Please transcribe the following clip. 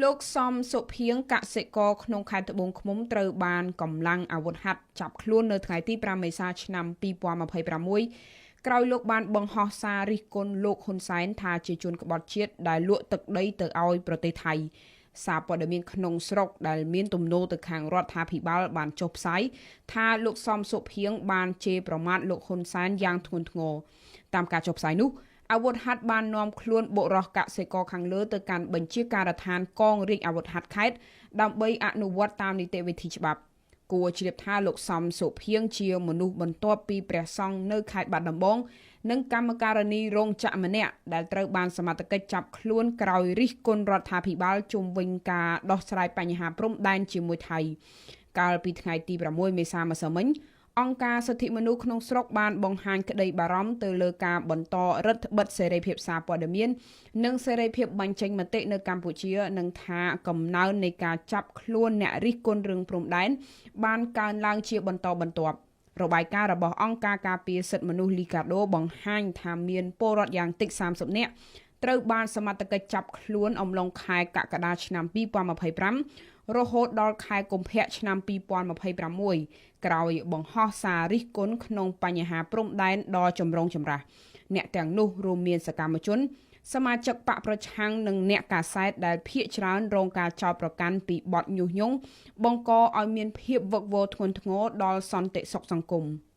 លោកសំសុភៀងកសិករក្នុងខេត្តត្បូងឃ្មុំត្រូវបានកម្លាំងអាវុធហត្ថចាប់ខ្លួននៅថ្ងៃទី5មេសាឆ្នាំ2026ក្រោយលោកបានបង្ហោះសាររិះគន់លោកហ៊ុនសែនថាជាជនក្បត់ជាតិដែលលក់ទឹកដីទៅឲ្យប្រទេសថៃសារព័ត៌មានក្នុងស្រុកដែលមានទំនោរទៅខាងរដ្ឋាភិបាលបានចុះផ្សាយថាលោកសំសុភៀងបានជេរប្រមាថលោកហ៊ុនសែនយ៉ាងធ្ងន់ធ្ងរតាមការចុះផ្សាយនោះអាវុធហត្ថបាននាំខ្លួនបុរសកសិករខាងលើទៅកាន់បញ្ជាការដ្ឋានកងរាជអាវុធហត្ថខេត្តដើម្បីអនុវត្តតាមនីតិវិធីច្បាប់គួរជ្រាបថាលោកសំសុភៀងជាមនុស្សបន្ទាប់ពីព្រះសង្ឃនៅខេត្តបាត់ដំបងនិងកម្មការិនីរោងចក្រម្នាក់ដែលត្រូវបានសមត្ថកិច្ចចាប់ខ្លួនក្រោយរិះគន់រដ្ឋាភិបាលជុំវិញការដោះស្រាយបញ្ហាព្រំដែនជាមួយថៃកាលពីថ្ងៃទី6មេសាម្សិលមិញអង្គការសិទ្ធិមនុស្សក្នុងស្រុកបានបង្ហាញក្តីបារម្ភទៅលើការបន្តរឹតបន្តឹងសេរីភាពសារព័ត៌មាននិងសេរីភាពបញ្ចេញមតិនៅកម្ពុជានិងថាកំណើននៃការចាប់ខ្លួនអ្នករិះគន់រឿងព្រំដែនបានកើនឡើងជាបន្តបន្ទាប់របាយការណ៍របស់អង្គការការពារសិទ្ធិមនុស្សលីកាដូបង្ហាញថាមានពលរដ្ឋយ៉ាងតិច30នាក់ត្រូវបានសមត្ថកិច្ចចាប់ខ្លួនអំឡុងខែកក្កដាឆ្នាំ2025រហូតដល់ខែកុម្ភៈឆ្នាំ2026ក្រោយបង្ហោះសាររិះគន់ក្នុងបញ្ហាព្រំដែនដ៏ចម្រូងចម្រាសអ្នកទាំងនោះរួមមានសកម្មជនសមាជិកបកប្រឆាំងនិងអ្នកកាសែតដែលភៀសច្រើនរងការចោទប្រកាន់ពីបទញុះញង់បង្កឲ្យមានភាពវឹកវរធ្ងន់ធ្ងរដល់សន្តិសុខសង្គម។